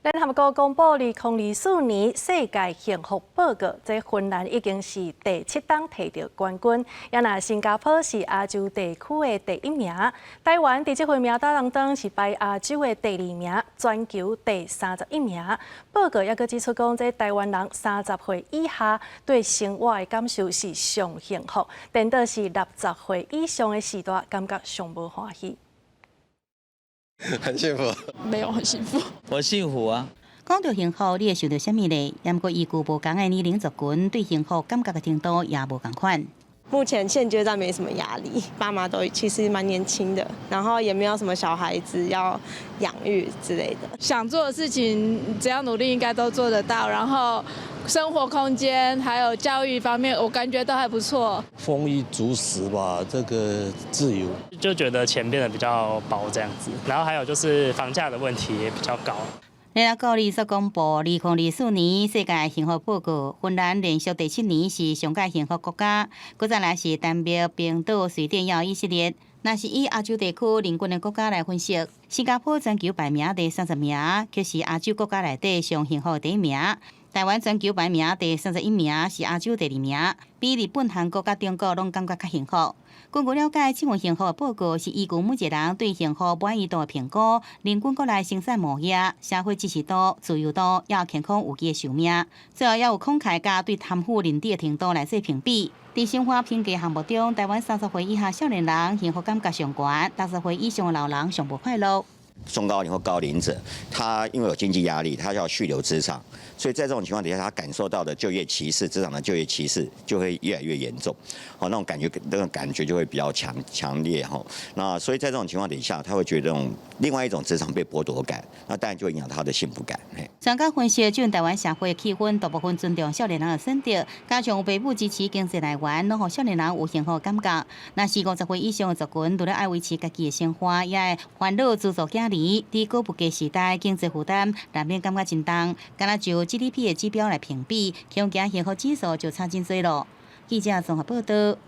聯合國公布2024年世界幸福報告，這芬蘭已經是第七冬提著冠軍，也若新加坡是亞洲地區的第一名，台灣佇這份名單當中是排亞洲的第二名，全球第31名。報告也閣指出講，這台灣人30歲以下對生活的感受是上幸福，顛倒是60歲以上的世代感覺上無歡喜。很幸福，沒有很幸福。我幸福啊！講到幸福，你會想著啥物呢？毋過依據無仝的年齡族群對幸福感覺的程度也無仝款。目前現階段沒什麼壓力，爸媽都其實蠻年輕的，然後也沒有什麼小孩子要養育之類的。想做的事情，只要努力，應該都做得到。然後生活空間還有教育方面，我感覺都還不錯。豐衣足食吧，這個自由。就覺得錢變得比較薄這樣子，然後還有就是房價的問題也比較高。聯合國所公布2024年世界幸福報告，芬蘭連續第七年是上蓋幸福國家，閣再來是丹麥、冰島、瑞典猶有以色列。若是以亞洲地區鄰近的國家來分析，新加坡全球排名第30名，卻是亞洲國家內底上幸福的第一名。台灣全球排名第31名，是亞洲第二名，比日本、韓國佮中國攏感覺較幸福。根據了解，這份幸福的報告是依據每一個人對幸福滿意度的評估，人均國內生產貿易、社會支持度、自由度，猶有健康預期的壽命，最後猶有慷慨佮對貪腐認知的程度來做評比。佇生活評價項目中，台灣30歲以下少年人幸福感覺上懸，60歲以上的老人上無快樂。中高齡或高齡者，他因為有經濟壓力，他要續留職場，所以在這種情況底下，他感受到的就業歧視，職場的就業歧視就會越來越嚴重，好，那種感覺就會比較強烈哈。那所以在這種情況底下，他會覺得這種另外一種職場被剝奪感，那當然就會影響他的幸福感。專家分析，這台灣社會氣氛大部分尊重少年人的選擇，加上有爸母支持經濟來源，攏予少年人有幸福的感覺。若是50歲以上的族群，除了愛維持家己的生活，也會煩惱資助囝兒。佇高物價時代，經濟負擔難免感覺真重。敢若就 GDP 的指標來評比，恐驚幸福指數就差真濟囉。記者綜合報道。